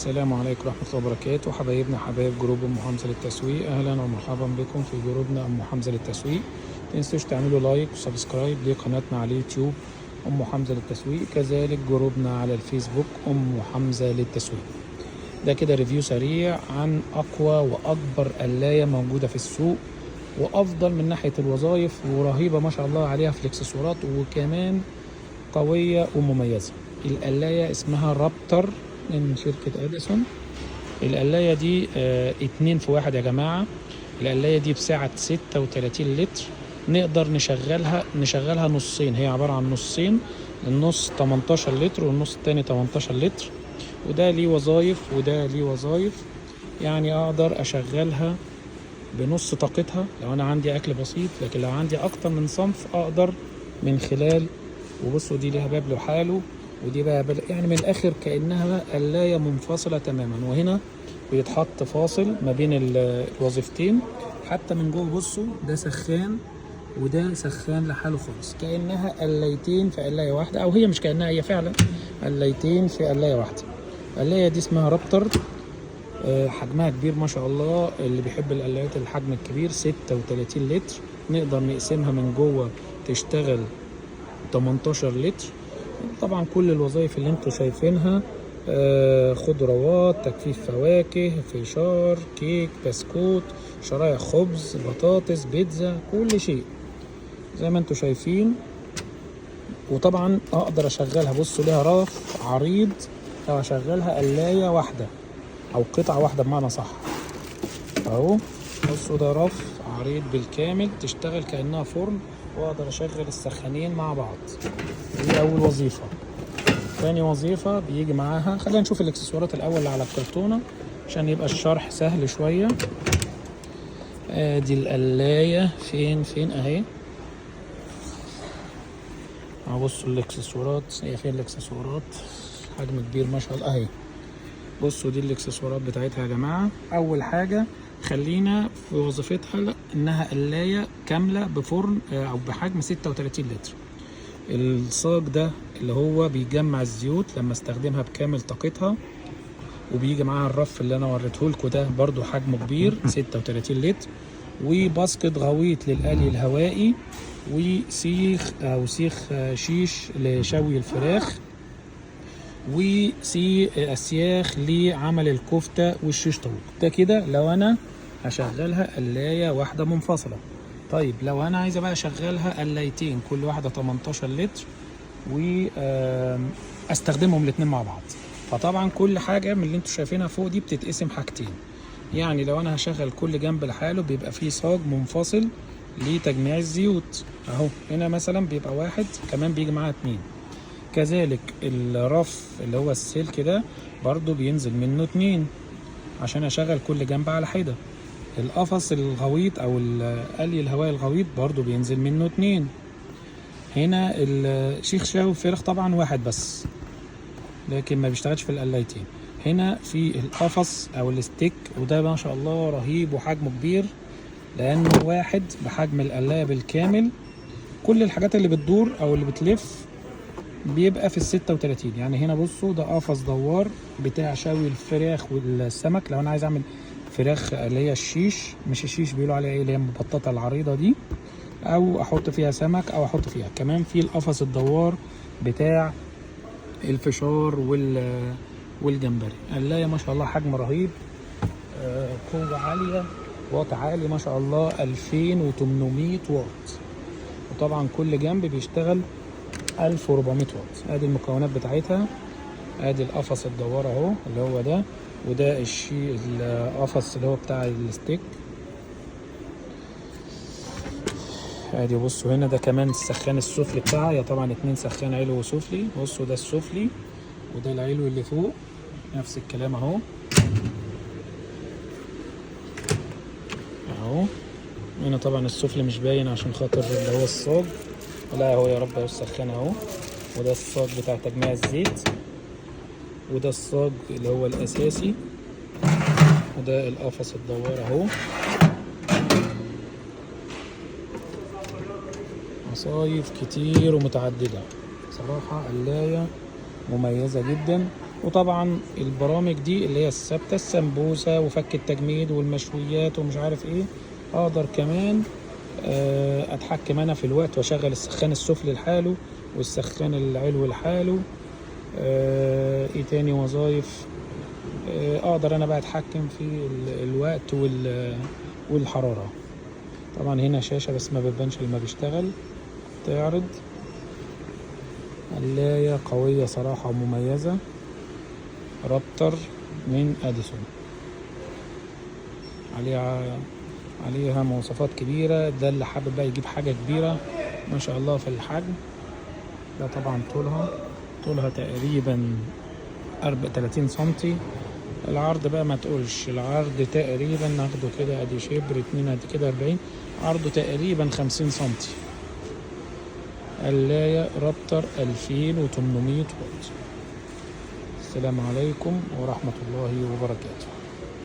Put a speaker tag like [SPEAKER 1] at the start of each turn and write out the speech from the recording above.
[SPEAKER 1] السلام عليكم ورحمة الله وبركاته. حبايبنا حبايب جروب أم حمزة للتسويق، أهلا ومرحبا بكم في جروبنا أم حمزة للتسويق. متنسوش تعملوا like و subscribe لقناتنا على اليوتيوب أم حمزة للتسويق، كذلك جروبنا على الفيسبوك أم حمزة للتسويق. ده كده review سريع عن أقوى وأكبر قلاية موجودة في السوق، وأفضل من ناحية الوظائف، ورهيبة ما شاء الله عليها في الاكسسوارات، وكمان قوية ومميزة. القلاية اسمها رابتر من شركة أديسون. القلاية دي 2 في 1 يا جماعة. القلاية دي بسعة 36 لتر، نقدر نشغلها نصين، هي عبارة عن نصين، النص 18 لتر والنص التاني 18 لتر، وده ليه وظايف وده ليه وظايف. يعني اقدر اشغلها بنص طاقتها لو انا عندي اكل بسيط، لكن لو عندي اكتر من صنف اقدر من خلال. وبصوا دي ليها باب لحاله ودي بقى باب، يعني من الاخر كانها قلايه منفصلة تماما. وهنا بيتحط فاصل ما بين الوظيفتين. حتى من جوه بصوا ده سخان وده سخان لحاله خالص، كانها قلايتين في قلايه واحدة، او هي مش كانها، هي فعلا قلايتين في قلايه واحدة. القلايه دي اسمها رابتر، حجمها كبير ما شاء الله، اللي بيحب القلايات الحجم الكبير. 36 لتر، نقدر نقسمها من جوه تشتغل 18 لتر. طبعا كل الوظائف اللي انتوا شايفينها، خضروات، تجفيف فواكه، فشار، كيك، بسكوت، شرايح خبز، بطاطس، بيتزا، كل شيء زي ما انتوا شايفين. وطبعا اقدر اشغلها، بصوا ليها رف عريض، لو اشغلها قلاية واحدة او قطعة واحدة بمعنى صح اهو. بصوا ده رف عريض بالكامل، تشتغل كأنها فرن، واقدر اشغل السخانين مع بعض. دي اول وظيفة. تاني وظيفة بيجي معاها، خلينا نشوف الاكسسوارات الاول اللي على الكرتونة عشان يبقى الشرح سهل شوية. ادي القلاية فين اهي. اهو بصوا الاكسسوارات، هي فين الاكسسوارات؟ حجم كبير ما شاء الله اهي. بصوا دي الاكسسوارات بتاعتها يا جماعة. اول حاجة خلينا في وظيفتها، انها قلاية كاملة بفرن او بحجم 36 لتر. الصاج ده اللي هو بيجمع الزيوت لما استخدمها بكامل طاقتها، وبيجي معاها الرف اللي انا وريته لكم ده برضو حجمه كبير 36 لتر، و basket غويط للقلي الهوائي، وسيخ او سيخ شيش لشوي الفراخ، وسي اسياخ لعمل الكفتة والشيش طاووق. ده كده لو انا هشغلها قلايه واحدة منفصلة. طيب لو انا عايزه بقى اشغلها قلايتين كل واحدة 18 لتر واستخدمهم الاتنين مع بعض، فطبعا كل حاجة من اللي انتوا شايفينها فوق دي بتتقسم حاجتين. يعني لو انا هشغل كل جنب لحاله بيبقى فيه صاج منفصل لتجميع الزيوت اهو، هنا مثلا بيبقى واحد، كمان بيجي معاه 2. كذلك الرف اللي هو السلك ده برضو بينزل منه 2 عشان اشغل كل جنب على حدة. القفص الغويط او القلي الهوائي الغويط برضو بينزل منه 2. هنا الشيخ شاوي فراخ طبعا واحد بس، لكن ما بيشتغلش في القلايتين. هنا في القفص او الستيك، وده ما شاء الله رهيب وحجمه كبير لانه واحد بحجم القلاية بالكامل. كل الحاجات اللي بتدور او اللي بتلف بيبقى في 36. يعني هنا بصوا ده قفص دوار بتاع شوي الفراخ والسمك، لو انا عايز اعمل فراخ اللي هي الشيش، مش الشيش بيقولوا عليها ايه، اللي هي المبططه العريضة دي، او احط فيها سمك، او احط فيها كمان في القفص الدوار بتاع الفشار والجمبري. قلاية ما شاء الله حجم رهيب، قوة عالية، واط عالي ما شاء الله 2800 واط، وطبعا كل جنب بيشتغل 1400 واط. ادي المكونات بتاعتها، ادي القفص الدوار اهو اللي هو ده، وده الشيء القفص اللي هو بتاع الستيك. ادي بصوا هنا ده كمان السخان السفلي بتاعها، يا طبعا 2 سخان علوي وسفلي. بصوا ده السفلي وده العلوي اللي فوق، نفس الكلام اهو اهو. هنا طبعا السفلي مش باين عشان خاطر اللي هو الصاج، لا اهو يا رب اهو السخان اهو، وده الصاج بتاع تجميع الزيت، وده الصاج اللي هو الاساسي، وده القفص الدوار اهو. مصايف كتير ومتعددة صراحة، قلاية مميزة جدا. وطبعا البرامج دي اللي هي الثابتة، السمبوسه وفك التجميد والمشويات ومش عارف ايه. اقدر كمان اتحكم انا في الوقت واشغل السخان السفلي لحاله والسخان العلوي لحاله. ايه تاني وظايف؟ اقدر انا بقى اتحكم في الوقت والحرارة. طبعا هنا شاشة بس ما بتبانش لما بيشتغل، تعرض. قلاية قوية صراحة ومميزة، رابتر من اديسون، عليها مواصفات كبيرة. ده اللي حابب بقى يجيب حاجة كبيرة ما شاء الله في الحجم ده. طبعا طولها تقريبا 30 سنتي. العرض بقى ما تقولش، العرض تقريبا ناخده كده، ادي شبر 2، ادي كده 40، عرضه تقريبا 50 سنتي. قلاية رابتر 2800 واط. السلام عليكم ورحمة الله وبركاته.